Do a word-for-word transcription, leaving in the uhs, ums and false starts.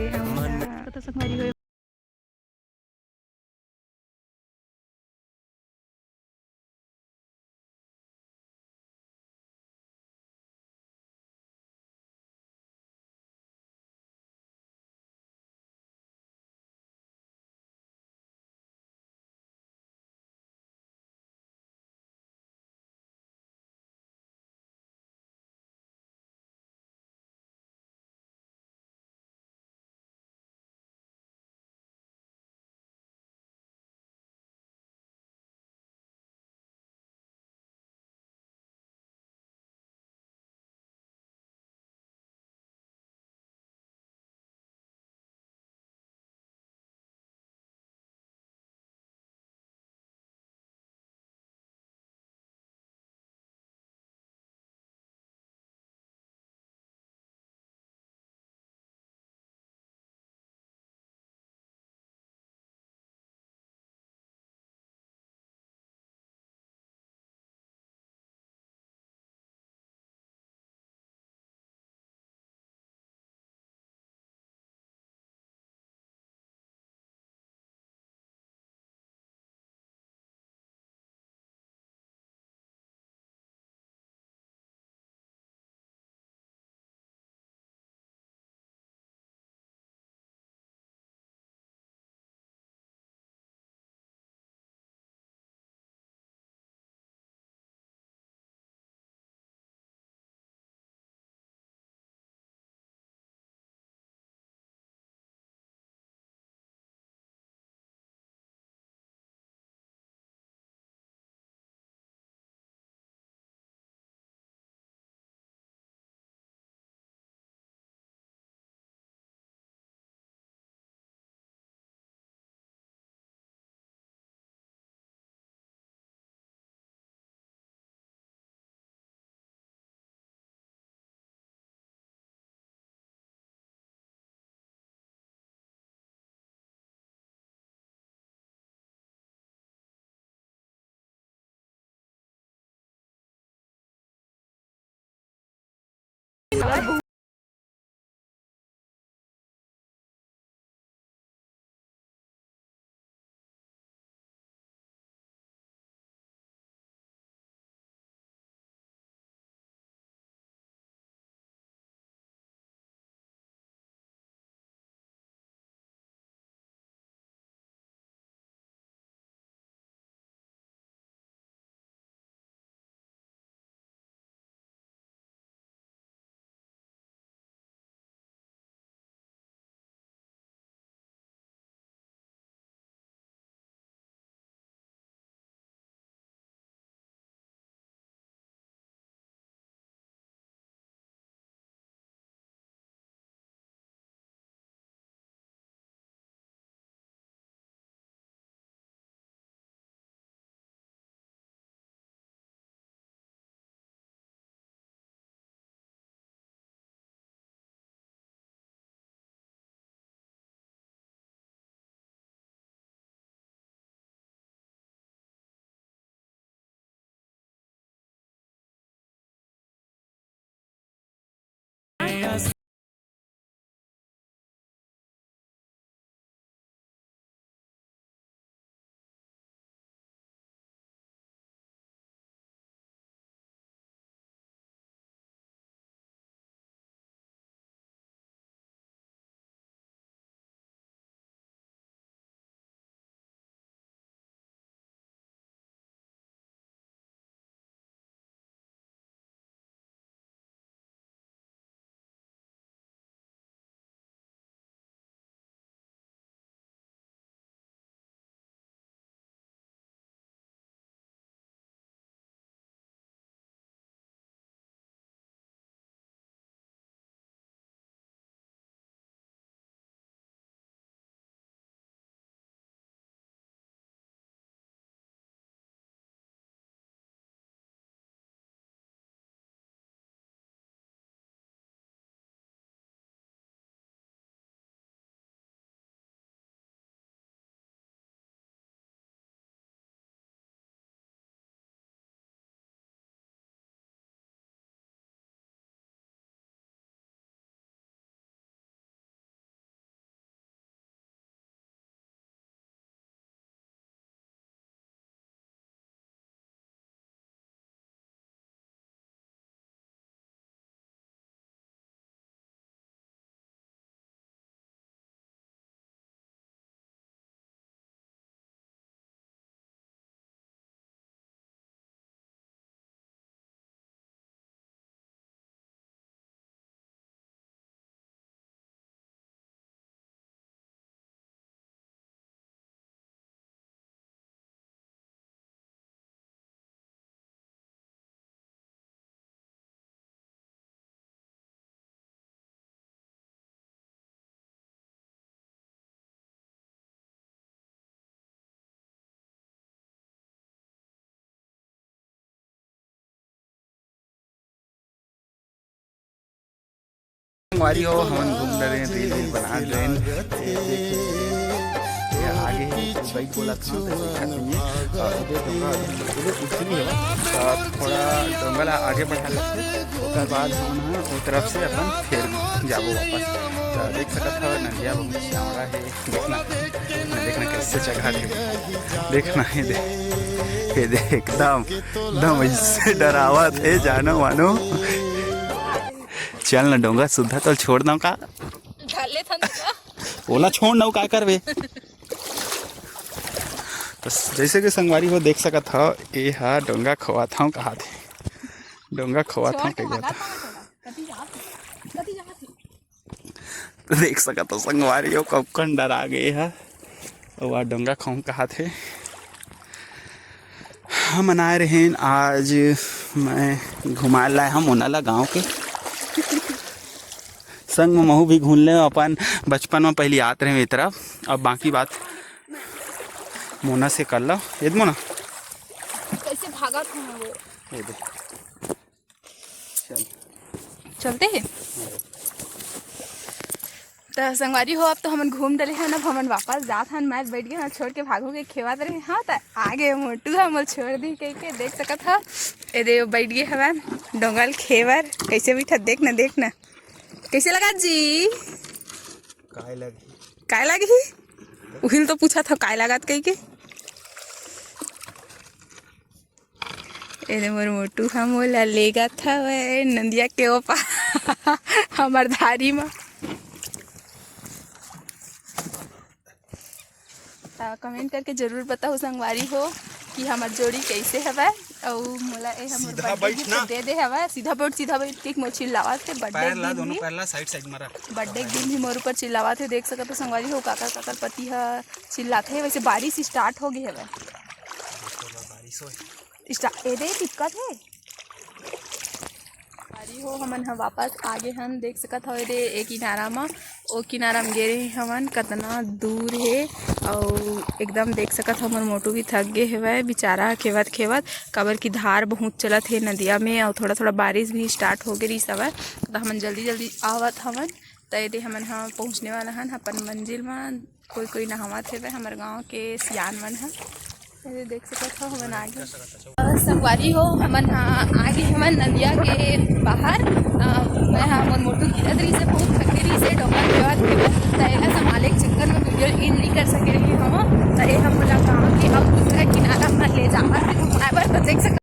हे हमन मन ला। कथा संगवारी हो। संगवारी हो, हमन घूम डरेन, reel वील बना डरेन। ये देखिए, ये आगे है, bike बोला था, तो बैठा नहीं है। और ये डोंगा, ये उठनी है। और थोड़ा डोंगा ला आगे बढ़ा लेते, ओकर बाद हम ना वो तरफ से अपन फिर जाबो वापस। तो देख सकत हो, नदिया बहुत सांवरा है। देखना, देखना कैसे जगह है। देखना, ये दे, ये दे, एकदम, एकदम ऐसे डरावत है, जानो मानो। चल ना डोंगा, सुद्धा तो छोड़ दऊं का? ओला छोड़ ना, का करबे? तो जैसे कि संगवारी हो देख सकत हो, ए हा डोंगा खवात हूँ कहा थे, डोंगा खवात हूँ कहा था। तो देख सकत हो संगवारी हो, कबकन डरा गए हा। अउ आ डोंगा खाऊं कहा थे। हमन आए रहेन आज, मैं घुमाए लाए हम ओना ला गाँव के। संग में महू भी घूम ले, अपन बचपन में पहली आत रहे ए तरफ। अब बाकी बात मोना से कर लो, ये मोना। कैसे भागत हूँ वो? ये दे। चल। चलते हैं। तो संगवारी हो, अब तो हमन घूम डले हन, अब हमन वापस जात हन। मैं बैठ गए, मैं छोड़ के भागो के खेवत रहे। हाँ, तो आगे मोटू ह मोल छोड़ दी कह के देख सकत ह। ए दे बैठ गए हवन डोंगा ल खेबर, कैसे बैठा, देख ना, देख ना, कैसे लगा जी? काय लगी? काय लगी? उहिल तो पूछा था काय लागत कह के। ए दे मोर मोटू ह मोला लेगत हवय नंदिया के ओ पार हमर धारी म। आ, comment करके जरूर बताओ संगवारी हो कि हमर जोड़ी कैसे हवय। अउ मोला ए हमर सीधा birthday बैठ gift ना। दे दे हवय। सीधा बैठ, सीधा बैठ के मोर चिल्लावत हे birthday पैर ला, दिन दोनों भी। पैर ला side side में रख। Birthday दिन भी मोर ऊपर चिल्लावत हे। देख सकत हो संगवारी हो, काकर काकर पति ह चिल्लात हे। वैसे बारिश start हो गई हवय। बारिश होय। स्टा-, ए दे, दिक्कत हे। अरे हो, हमन ह वापस आ गे हन। देख सकत हव, ए दे, ए किनारा म, ओ किनारा म गे रहे हमन, कतना दूर हे। अउ एकदम देख सकत हव, हमर मोटू भी थक गे हेवय, बेचारा खेवत खेवत, काबर कि धार बहुत चलत हे नदिया में, अउ थोड़ा थोड़ा बारिश भी start हो गे रहिस हवय, त हमन जल्दी जल्दी आवत हवन। त ए दे, हमन ह पहुँचने वाला हन अपन मंजिल म। कोई कोई नहावत हेवय हमर गांव के सियान मन ह। ये देख सकत हो, हमन आ गे। अ, संगवारी हो, हमन ह आ गे हमन नदिया के बाहर। अ, मैं ह मोर मोटू गिरत रहिस हे, बहुत थके रहिस हे, डोंगा खेवत खेवत, त एला संभाले के चक्कर में video end नहीं कर सके रही हम। त ये हम मोला गांव के अब दूसरा किनारा म ले जावत हे घुमाए बर, त देख सकत